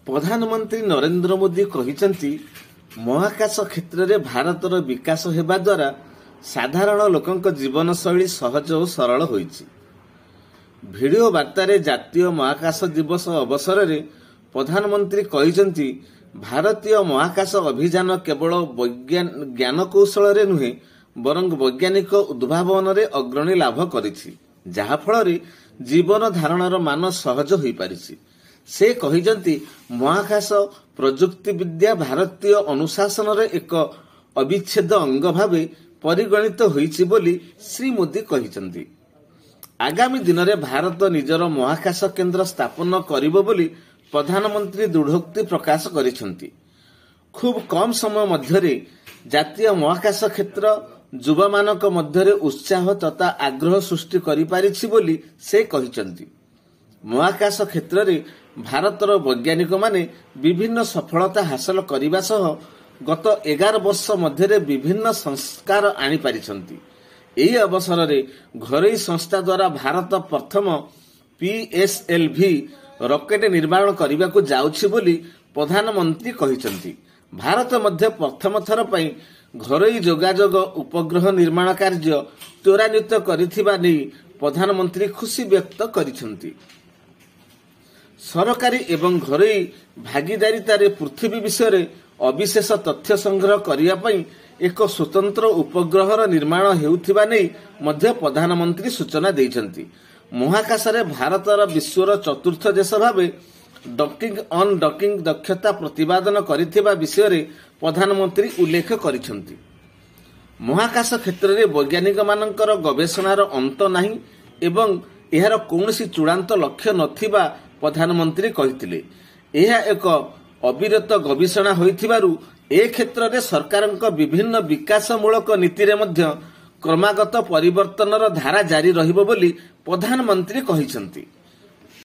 ପ୍ରଧାନମନ୍ତ୍ରୀ ନରେନ୍ଦ୍ର ମୋଦି କହିଛନ୍ତି, ମହାକାଶ କ୍ଷେତ୍ରରେ ଭାରତର ବିକାଶ ହେବା ଦ୍ୱାରା ସାଧାରଣ ଲୋକଙ୍କ ଜୀବନଶୈଳୀ ସହଜ ଓ ସରଳ ହୋଇଛି। ଭିଡିଓ ବାର୍ତ୍ତାରେ ଜାତୀୟ ମହାକାଶ ଦିବସ ଅବସରରେ ପ୍ରଧାନମନ୍ତ୍ରୀ କହିଛନ୍ତି, ଭାରତୀୟ ମହାକାଶ ଅଭିଯାନ କେବଳ ଜ୍ଞାନକୌଶଳରେ ନୁହେଁ ବରଂ ବୈଜ୍ଞାନିକ ଉଦ୍ଭାବନରେ ଅଗ୍ରଣୀ ଲାଭ କରିଛି, ଯାହାଫଳରେ ଜୀବନ ଧାରଣର ମାନ ସହଜ ହୋଇପାରିଛି। ସେ କହିଛନ୍ତି, ମହାକାଶ ପ୍ରଯୁକ୍ତିବିଦ୍ୟା ଭାରତୀୟ ଅନୁଶାସନର ଏକ ଅବିଚ୍ଛେଦ୍ୟ ଅଙ୍ଗ ଭାବେ ପରିଗଣିତ ହୋଇଛି ବୋଲି ଶ୍ରୀ ମୋଦି କହିଛନ୍ତି। ଆଗାମୀ ଦିନରେ ଭାରତ ନିଜର ମହାକାଶ କେନ୍ଦ୍ର ସ୍ଥାପନ କରିବ ବୋଲି ପ୍ରଧାନମନ୍ତ୍ରୀ ଦୃଢ଼ୋକ୍ତି ପ୍ରକାଶ କରିଛନ୍ତି। ଖୁବ୍ କମ୍ ସମୟ ମଧ୍ୟରେ ଜାତୀୟ ମହାକାଶ କ୍ଷେତ୍ର ଯୁବାମାନଙ୍କ ମଧ୍ୟରେ ଉତ୍ସାହ ତଥା ଆଗ୍ରହ ସୃଷ୍ଟି କରିପାରିଛି ବୋଲି ସେ କହିଛନ୍ତି। ମହାକାଶ କ୍ଷେତ୍ରରେ ଭାରତର ବୈଜ୍ଞାନିକମାନେ ବିଭିନ୍ନ ସଫଳତା ହାସଲ କରିବା ସହ ଗତ 11 ବର୍ଷ ମଧ୍ୟରେ ବିଭିନ୍ନ ସଂସ୍କାର ଆଣିପାରିଛନ୍ତି। ଏହି ଅବସରରେ ଘରୋଇ ସଂସ୍ଥା ଦ୍ୱାରା ଭାରତ ପ୍ରଥମ ପିଏସ୍ଏଲ୍ଭି ରକେଟ୍ ନିର୍ମାଣ କରିବାକୁ ଯାଉଛି ବୋଲି ପ୍ରଧାନମନ୍ତ୍ରୀ କହିଛନ୍ତି। ଭାରତ ମଧ୍ୟ ପ୍ରଥମ ଥର ପାଇଁ ଘରୋଇ ଯୋଗାଯୋଗ ଉପଗ୍ରହ ନିର୍ମାଣ କାର୍ଯ୍ୟ ତ୍ୱରାନ୍ୱିତ କରିଥିବା ନେଇ ପ୍ରଧାନମନ୍ତ୍ରୀ ଖୁସି ବ୍ୟକ୍ତ କରିଛନ୍ତି। ସରକାରୀ ଏବଂ ଘରୋଇ ଭାଗିଦାରିତାରେ ପୃଥିବୀ ବିଷୟରେ ଅବିଶେଷ ତଥ୍ୟ ସଂଗ୍ରହ କରିବା ପାଇଁ ଏକ ସ୍ୱତନ୍ତ୍ର ଉପଗ୍ରହର ନିର୍ମାଣ ହେଉଥିବା ନେଇ ମଧ୍ୟ ପ୍ରଧାନମନ୍ତ୍ରୀ ସୂଚନା ଦେଇଛନ୍ତି। ମହାକାଶରେ ଭାରତର ବିଶ୍ୱର ଚତୁର୍ଥ ଦେଶ ଭାବେ ଡକିଂ ଅନ୍ ଡକିଂ ଦକ୍ଷତା ପ୍ରତିପାଦନ କରିଥିବା ବିଷୟରେ ପ୍ରଧାନମନ୍ତ୍ରୀ ଉଲ୍ଲେଖ କରିଛନ୍ତି। ମହାକାଶ କ୍ଷେତ୍ରରେ ବୈଜ୍ଞାନିକମାନଙ୍କର ଗବେଷଣାର ଅନ୍ତ ନାହିଁ ଏବଂ ଏହାର କୌଣସି ଚୂଡ଼ାନ୍ତ ଲକ୍ଷ୍ୟ ନଥିବା ପ୍ରଧାନମନ୍ତ୍ରୀ କହିଥିଲେ। ଏହା ଏକ ଅବିରତ ଗବେଷଣା ହୋଇଥିବାରୁ ଏ କ୍ଷେତ୍ରରେ ସରକାରଙ୍କ ବିଭିନ୍ନ ବିକାଶମୂଳକ ନୀତିରେ ମଧ୍ୟ କ୍ରମାଗତ ପରିବର୍ତ୍ତନର ଧାରା ଜାରି ରହିବ ବୋଲି ପ୍ରଧାନମନ୍ତ୍ରୀ କହିଛନ୍ତି।